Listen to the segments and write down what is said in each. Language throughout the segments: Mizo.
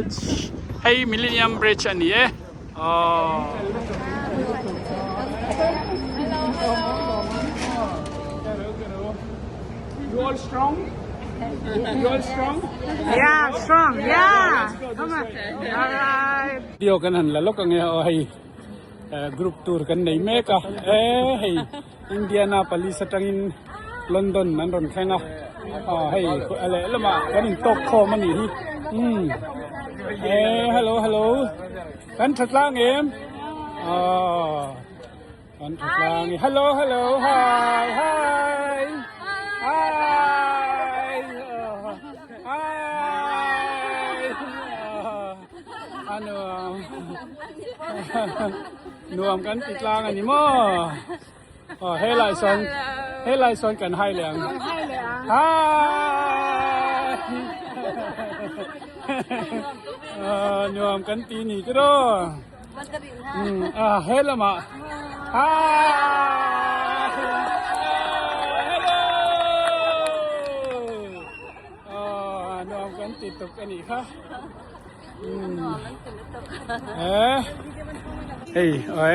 Bridge hei Millennium Bridge a ni e aww. You all strong? You all strong? Yeah, strong. Yeah. Come on. All right. Video kan han la lawk ange aw hei group tour kan nei mek a e hei Indiana Police atangin London an rawn thleng a aw hei a lehlamah kan intawk khawm a nih hi umm e hello hello kan tha tlang em aw kan tha tlang e hello hello hi hi hi hi a nuam nuam kan ti tlang a ni maw aw helai sawn helai sawn kan hai leh ang hi nuam kan ti ni tiraw a he lamah hi hello aw nuam kan ti tuk a nih kha. Hei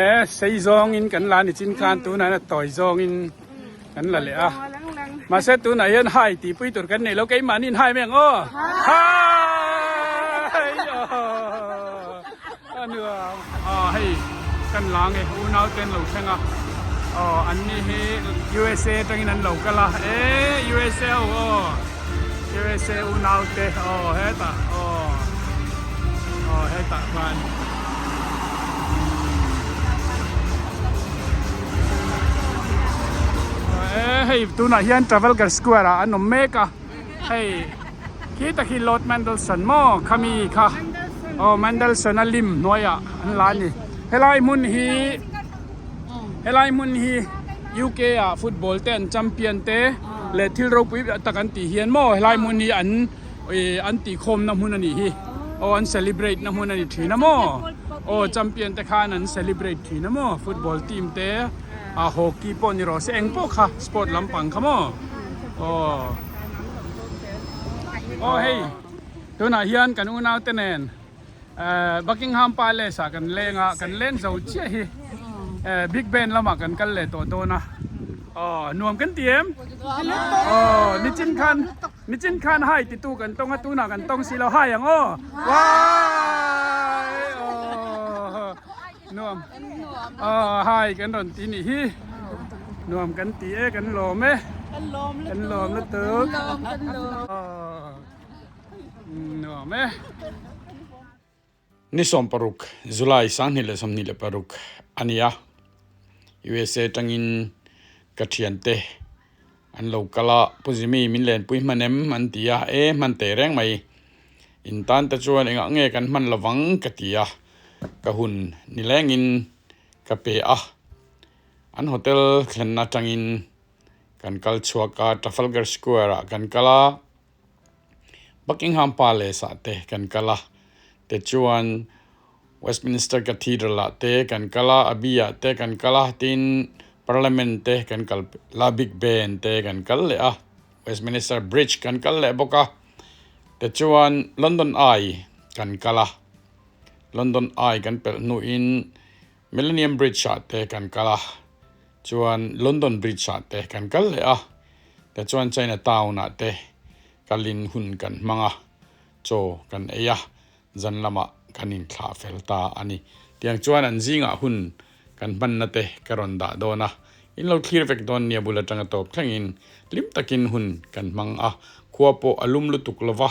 e sei zawngin kan la ni chin khan tunah hian a tawi zawngin kan la leh a mahse tunah hian hai tih pui tur kan nei lo keimahni in hai mai ang aw hai a nuam aw hei kan la nge unau te an lo thleng a aw an ni hi USA atangin an lo kal a e USA ho aw. USA unau te aw hetah aw aw hetah khan e hei tunah hian Trafalgar Square ah an awm mek a hei khi tak hi Lord Mandelson maw khami kha aw Mandelson a lim hnuaiah an la a ni helai hmun hi Helai hmun hi UK ah football te an champion te leh thil ropui tak an tih hian maw helai hmun hi an ih an tihkhawm na hmun a nih hi aw an celebrate na hmun a ni thin a maw aw champion te khan an celebrate thin a maw football team te ah hockey pawh ni rawh se eng pawh kha sport lampang kha maw aw aw hei tunah hian kan unau te nen. Buckingham Palace ah kan leng a, kan leng zo chiah hi Big Ben lamah kan kal leh tawh dawn a, aw nuam kan ti em? Aw nichin khan nichin khan hai titu kan tawng a tunah kan tawng si lo hai ang aw wai aw nuam aw hai kan rawn ti nih hi nuam kan ti e kan lawm e kan lawm lutuk aw. Nuam e. Ni 16 July 2026 a ni a, USA tangin ka thiante an lo kal a, Pu Jimmy min lenpui hman em an ti a, e hman teh reng mai, in tan te chuan engah nge kan hman lovang ka ti a, ka hun nilengin ka pe a, an hotel thlen atangin kan kal chhuak a, Trafalgar Square ah kan kal a. Buckingham Palace ah te kan kal a, tichuan Westminster Cathedral ah te kan kal a, Abbey ah te kan kal a, tin Parliament te kan kal la, Big Ben te kan kal leh a, Westminster Bridge kan kal leh bawk a, tichuan London Eye kan kal a, London Eye kan pelh hnuin Millennium Bridge ah te kan kal a, chuan London Bridge ah te kan kal leh a, tichuan China Town ah te kalin hun kan hmang a, chaw kan ei a, zan lamah kan inthlah fel ta a ni. Tiang chuan an zingah hun kan hmanna te ka rawn dah dawn a, in lo thlir vek dawn nia bul atanga tawp thlengin hlim takin hun kan hmang a, khua pawh a lum lutuk lova,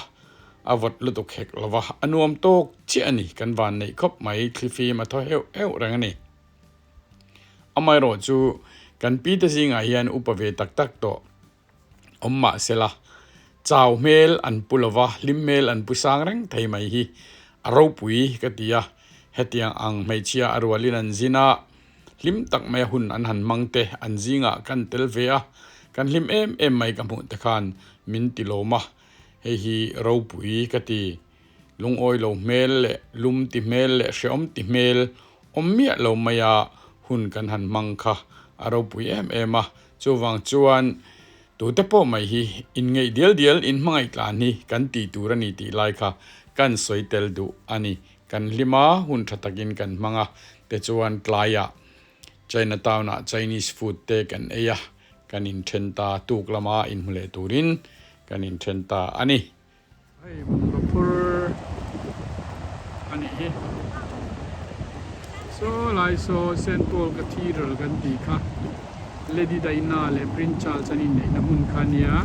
A vawt lutuk hek lo va, a nuam tawk chiah a ni, kan van neih khawp mai, thlifim a thaw heuh heuh reng a ni. Amaherawh chu kan pi te zingah hian upa ve tak tak tawh awm mah sela, chau hmel an pu lo va, hlim hmel an pu sang reng thei mai hi a ropui ka ti a, hetiang ang hmeichhia a rualin an zin a, hlim tak maia hun an han hmang te an zingah kan tel ve a, kan hlim em em mai ka hmuh te khan min ti lawm a. Hei hi ropui ka ti. Lungawi lo hmel leh lum ti hmel leh hrehawm ti hmel awm miah lo maia hun kan han hmang kha a ropui em em a. Chuvang chuan Tute pawh mai hi inngeih dial dial in hmangaih tlan hi kan tih tur a ni tih lai kha kan sawi tel duh a ni. Kan hlim a, hun tha takin kan hmang a, tichuan tlaiah Chinatown ah Chinese food te kan ei a, kan inthen ta, tuk lama inhmu leh turin kan inthen ta a ni. Hei bungraw phur a nih hi. Saw lai saw Saint Paul Cathedral kan tih kha Lady Diana leh Prince Charles an inneihna hmun kha a nia.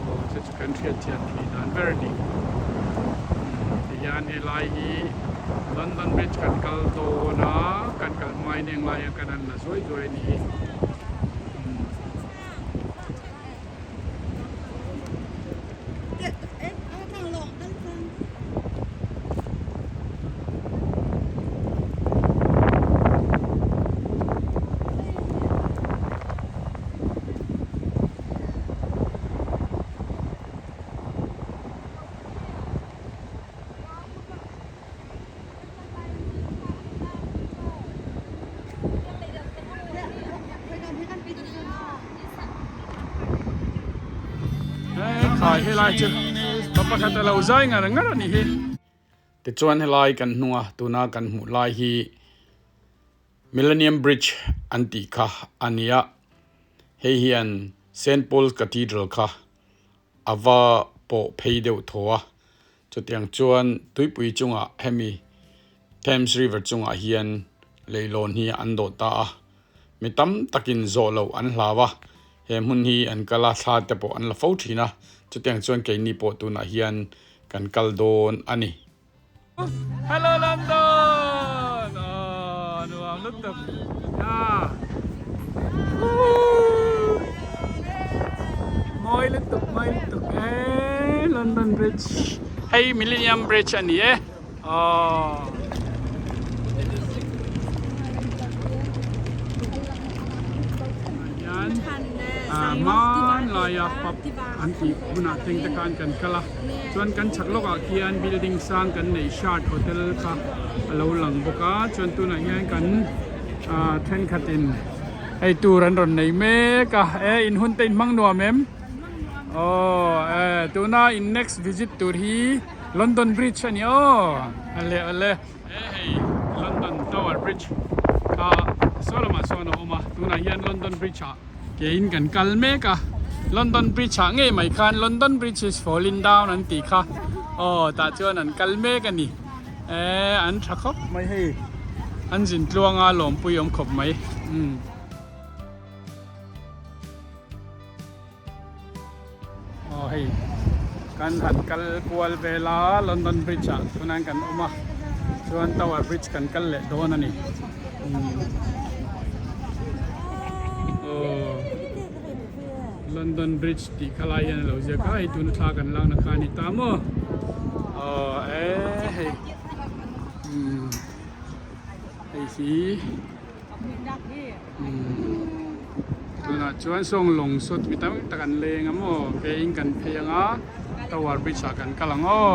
Aw chu chu kan hriatchian theih dan ber a ni. Tihian helai hi London Bridge kan kal dawn a, kan kal hmain englai hian kan han la zuai zuai a nih hi. Khai helai chu pa pakhat a lo zai ngar ngar a nih hi. Tichuan helai kan hnunga tuna kan hmuh lai hi Millennium Bridge an tih kha a nia. Hei hian Saint Paul's Cathedral kha a va pawh phei deuh thaw a. Chutiang chuan tuipui chungah hemi Thames River chungah hian leilawn hi an dawh ta a. Mi tam takin zawh loh an hlau a, he hmun hi an kal a, thla te pawh an la fo thin a. Chutiang chuan keini pawh tunah hian kan kal dawn a ni. Hello London! Aww nuam lutuk ah woohoo mawi lutuk mawi lutuk e London Bridge hei Millennium Bridge a ni e aww. Hian hmanlaia pub an tih hunah thleng te khan kan kal a. Chuan kan chhak lawkah khian building sang kan neih Shard Hotel kha a lo lang bawk a, chuan tunah hian kan ah thenkhatin hei tour an rawn nei mek a, e in hun te in hmang nuam em? Aw e tuna in next visit tur hi London Bridge a ni aw, ale ale e hei London Tower Bridge kha saw lamah sawn a awm a, tunah hian London Bridge ah. Keiin kan kal mek a, London Bridge ah ngei mai khan London Bridge is falling down an tih kha aw tah chuan an kal mek a ni eh an tha khawp mai hei an zin tluang a lawmpui awm khawp mai umm. Aw hei kan han kal kual vel a London Bridge ah chuan kan awm a chuan Tower Bridge kan kal leh dawn a ni aw London Bridge tih kha lai hian a lo ziak a hei tuna thla kan lakna kha a ni ta maw aw e hei umm hei hi. Tunah chuan sawng lawng sawt mi tam tak an leng a maw keiin kan phei ang a tower bridge ah kan kal ang aw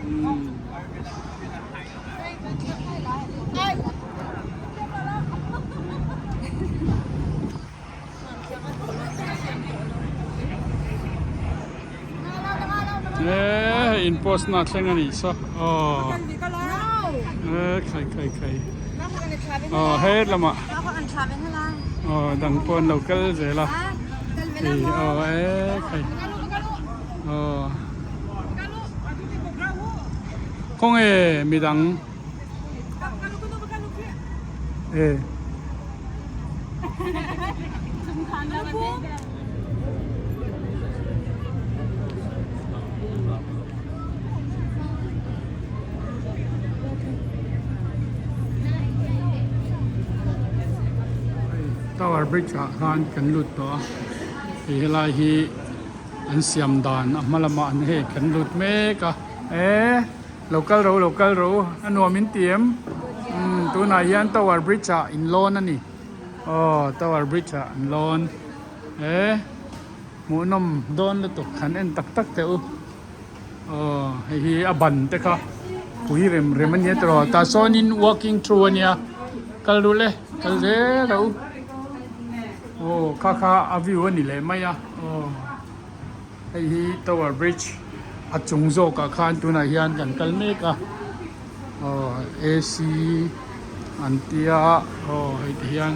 umm. He in post na thleng a nih saw aw e khai khai khai aw he lamah aw dang pawh an lo kal zel a ih aw e khai aw khawnge midang e. Tower Bridge ah khan kan lut tawh a hei helai hi an siam dan a hma lamah an hei kan lut mek a e lo kal ro lo kal ro a nuam in ti em umm tunah hian Tower Bridge ah in lawn a ni. Aw tower bridge ah an lawn e hmuhnawm dawn lutuk han en tak tak teh u aw hei hi a ban te kha pui rem rem a nia tiraw tah sawnin walking through a nia kal duh le kal zel a u Aw kha kha a view a ni leh mai a aw hei hi tower bridge a chung zawk ah khan tunah hian kan kal mek a aw ac an tia aw hei ti hian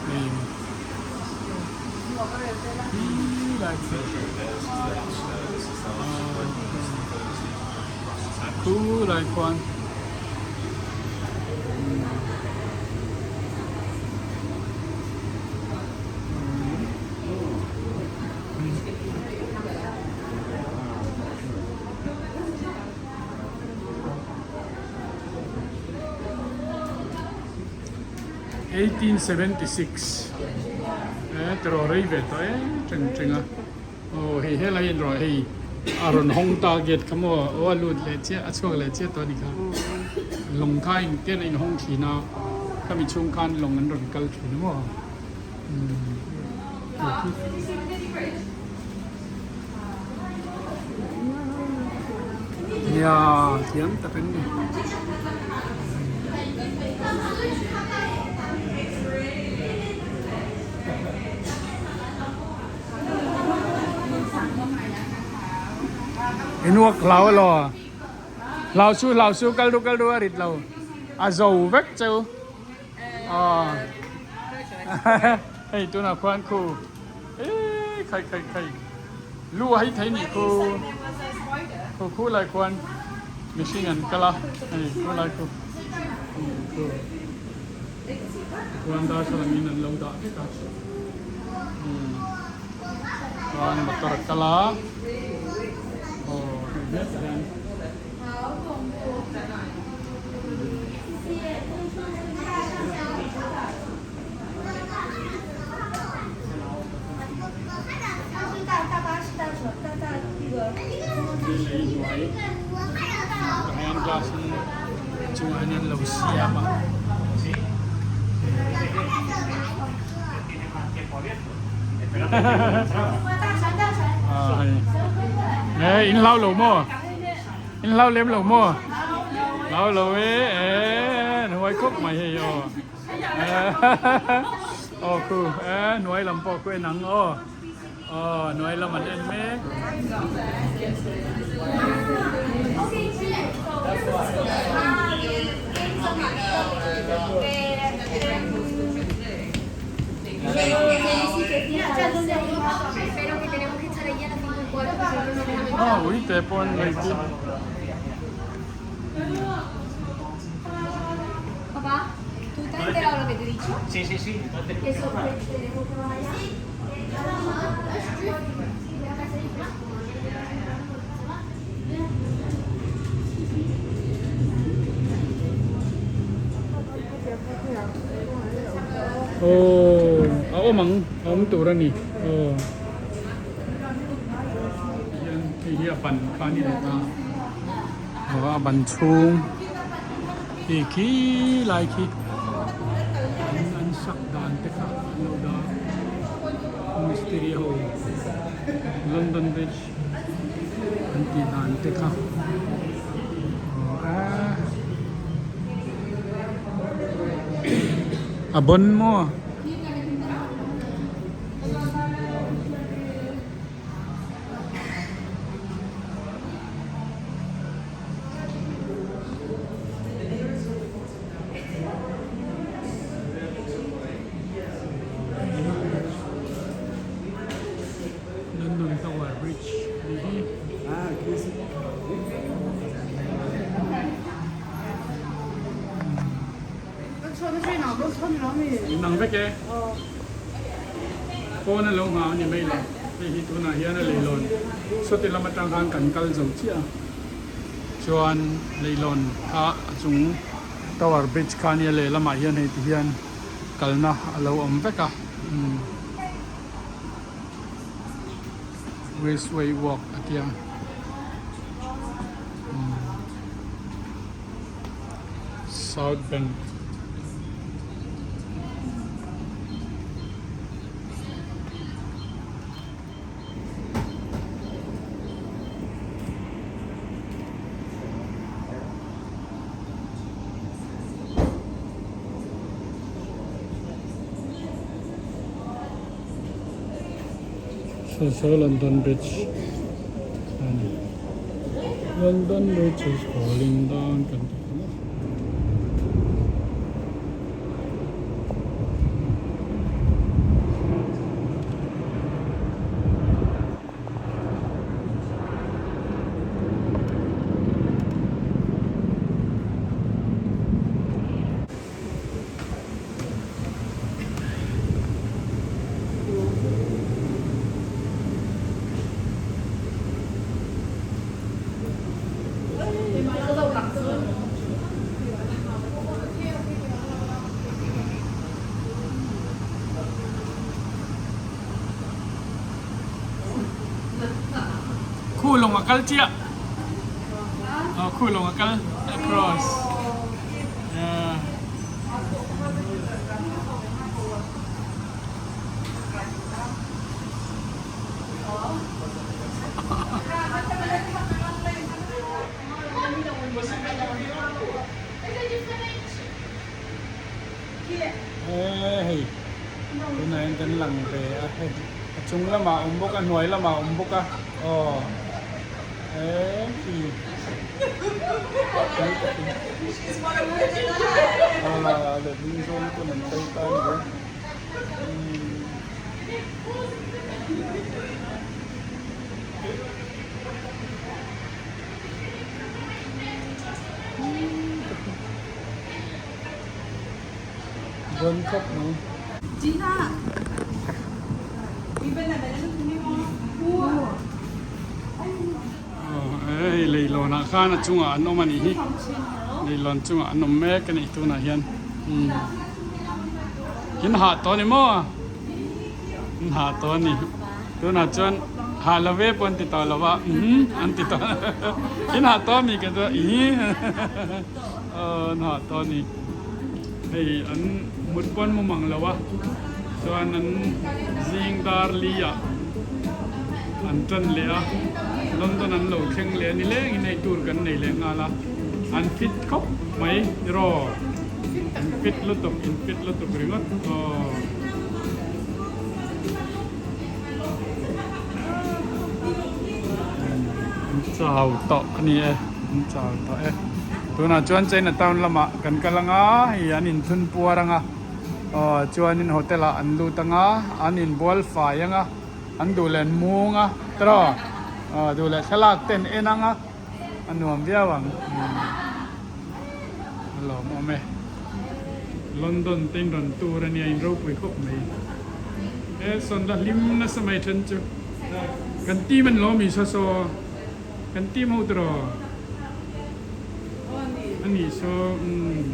hei lai khi Khu lai khuan 1876 e tiraw rei ve tawh em teng teng a. Aw hei helai in rawh hei a rawn hawng ta gate kha maw aw a lut leh chiah a chhuak leh chiah tawh a ni kha lawng kha in ken a in hawng thin a khami chhung khan lawng an rawn kal thin a maw umm nia thiam tak an ni. Inuak hlau elaw hlau su hlau su kal ru kal ru a rit lo a zo vek cheu aw hei tunah khuan khu eee khai khai khai lu a hei thei nih khu khu khu lai khuan mihring an kal a hei khu lai khu khu. Chuan darthlalang in an lo dah vek a chuan motor a kal a aw hei vel te hian lei hnuai tah hian glass in chungah hian an lo siam a. Ê, in lau lo maw? In lau lem lo maw? Lau lo e, ê, hnuai khawp mai hei aw. Aw khu, ê, hnuai lam pawh khu en ang aw. Aw, hnuai lam an en mek. Aw, ui te pawh an nei chu. Aw a awm ang a awm tur a ni aw hian hei hi a ban kha a ni leh ta aw a ban chhung khi khi lai khi an sak dan te kha an lo dah a mistiri ho London bridge an tih dan te kha aw a bon maw. London Tower Bridge ni hi. Nang vek e. Pawn a lo nghah a ni mai lo. Hei hi tunah hian a leilawn sawti lam atang khan kan kal zo chiah a. Chuan leilawn kha a chung Tower Bridge kha nia lehlamah hian hei ti hian kalna a lo awm vek a. Raceway walk a tia. South Bank. Saw saw London Bridge a ni. London Bridge is falling down kan tih ang a. Khu lawng a kal chiah. Oh, khu lawng a kal across. Yeah. Hei tunah hian kan lang ve a hei a chung lamah a awm bawk a hnuai lamah a awm bawk a aw he khi ah lehling zawng pawn an chei ta a ni e Bon khawp mai. Hei leilawn ah khan a chungah an awm a nih hi leilawn chungah an awm mek a nih tunah hian in hah tawh a ni maw in hah tawh a ni tunah chuan hah lo ve pawh an ti tawh lo a an ti tawh in hah tawh a mi ka chuan ih Aw an hah tawh a ni. Hei an mut pawn mu mang lo a, chuan an zing dar li ah an tan leh a, London an lo thleng leh a ni lengin hei tour kan nei leh nghal a, an fit khawp mai tiraw, an fit lutuk in fit lutuk ringawt aw. An chau tawh a ni e an chau tawh e tunah chuan China town lamah kan kal anga hei an inthun puar anga aw chuanin hotel ah an lut anga an inbual fai anga an duh leh an mung a tiraw aw duh leh thlalak te an en anga a nuam viau ang a lawmawm e London te in rawn tur ania in ropui khawp mai he sawn la hlim nasa mai then chu kan team an lawm isua saw kan team ho tiraw ani saw umm.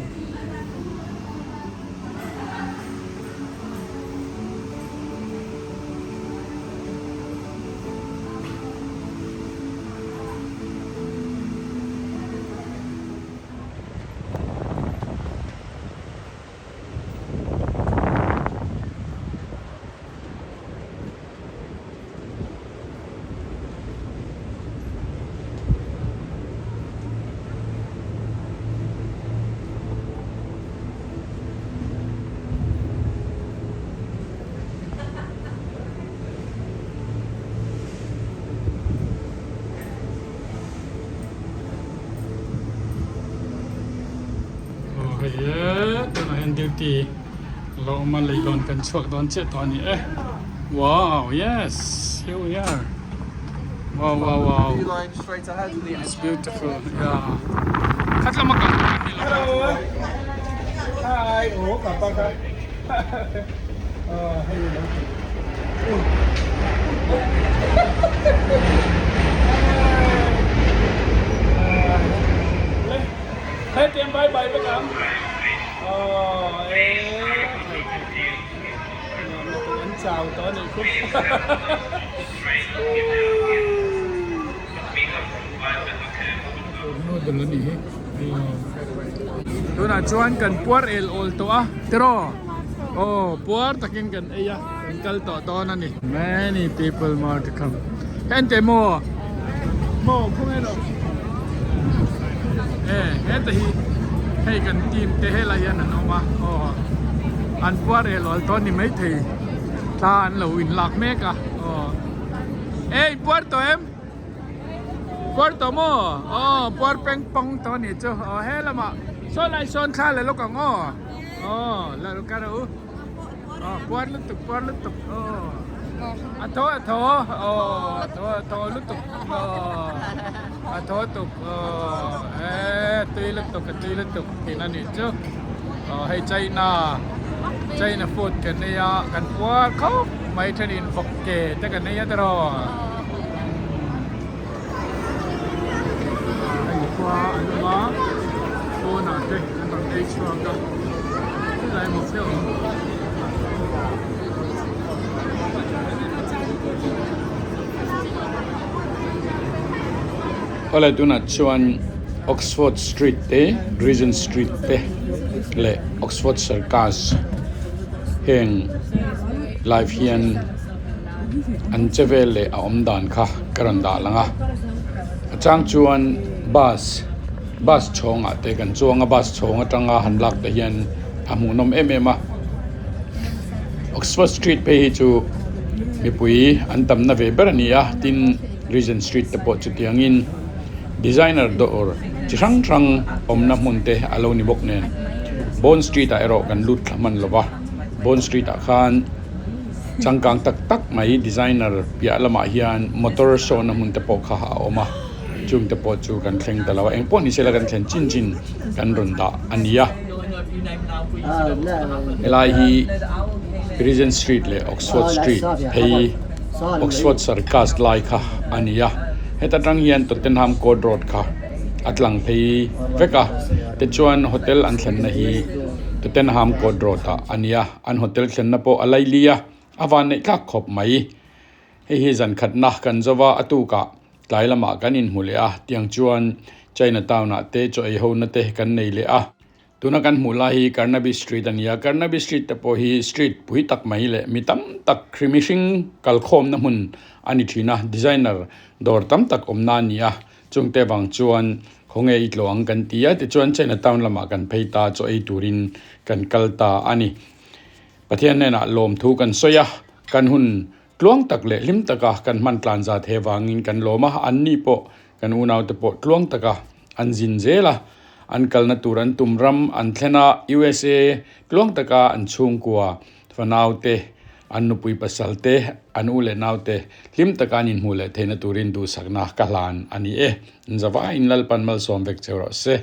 Aw hei e tunah hian duty lo awm a leilawn kan chhuak dawn chiah tawh a ni e wow yes here we are wow wow wow it's beautiful yeah khat lama kal tur kan ni lo hi oh ka pa ka Hei tiang bye bye vek ang aw e an chau tawh a nih khu noodle a nih hi tunah chuan kan puar el awl tawh a tiraw aw puar takin kan ei a kan kal tawh dawn a ni many people more to come heng te maw maw khawnge rawh e heta hi hei kan team te helai hian an awm a aw an puar el awl tawh a ni maithei thla an lo inlak mek a aw. E in puar tawh em? Puar tawh maw? Aw puar peng pawng tawh a nih chu. Aw he lamah saw lai sawn thla leh lawk ang aw. Aw la ka rawh u. Aw puar lutuk puar lutuk aw. A tho a tho aw a tho a tho lutuk aw a tho tuk aw e tui lutuk a tui lutuk thin a nih chu. Aw hei China China food kan ei a kan puar khawp mai thenin vawk ke te kan ei a tiraw hei khua an awm a pawnah te an rawn ei chhuak a chulai maw theuh ang. Awle tunah chuan Oxford Street te Regent Street te leh Oxford Circus heng live hian an che vel leh a awm dan kha ka rawn dah lang a a chang chuan bus bus chhawngah te kan chuang a bus chhawng atanga han lak te hian a hmuhnawm em em a Oxford Street phei hi chu mipui an tamna ve ber a ni a tin. Regent Street te pawh chutiangin designer dawr chi hrang hrang awmna hmun te a lo ni bawk nen Bond Street ah erawh kan lut thla hman lova Bond Street ah khan changkang tak tak mai designer piah lamah hian motor show na hmun te pawh kha a awm a chung te pawh chu kan thleng ta lo a engpawh ni sela kan thlen chin chin kan rawn dah a ni a helai hi Regent Street leh Oxford Street phei. Oxford Circus lai kha a ni a, heta tang hian Tottenham Court Road kha a tlang phei vek a, tichuan hotel an thlenna hi Tottenham Court Road ah a ni a, an hotel thlenna pawh a laili a, a van neih tlak khawp mai. Hei hi zan khatna kan zo va, a tukah tlai lamah kan inhmu leh a, tiang chuan China Town ah te chaw ei ho na te kan nei leh a. Tuna kan hmuh lai hi Carnaby Street a ni a, Carnaby Street te pawh hi street pui tak mai leh mi tam tak mihring kalkhawmna hmun a ni thin a, designer dawr tam tak awmna a ni a, chungte vang chuan khawnge i tlawh ang kan ti a, tichuan China Town lamah kan phei ta chaw ei turin kan kal ta a ni. Pathian hnenah lawmthu kan sawi a, kan hun Tluang tak leh hlim taka kan hman tlan zat he vangin kan lawm a, anni pawh kan unaute pawh tluang taka an zin zel a, an kalna tur an tum ram an thlen a, USA tluang taka an chhungkua fanaute, an nupui pasal te, an u leh naute hlim taka an inhmuh leh theihna turin duhsakna ka hlan a ni e. Zavaiin Lalpan malsawm vek cheu rawh se.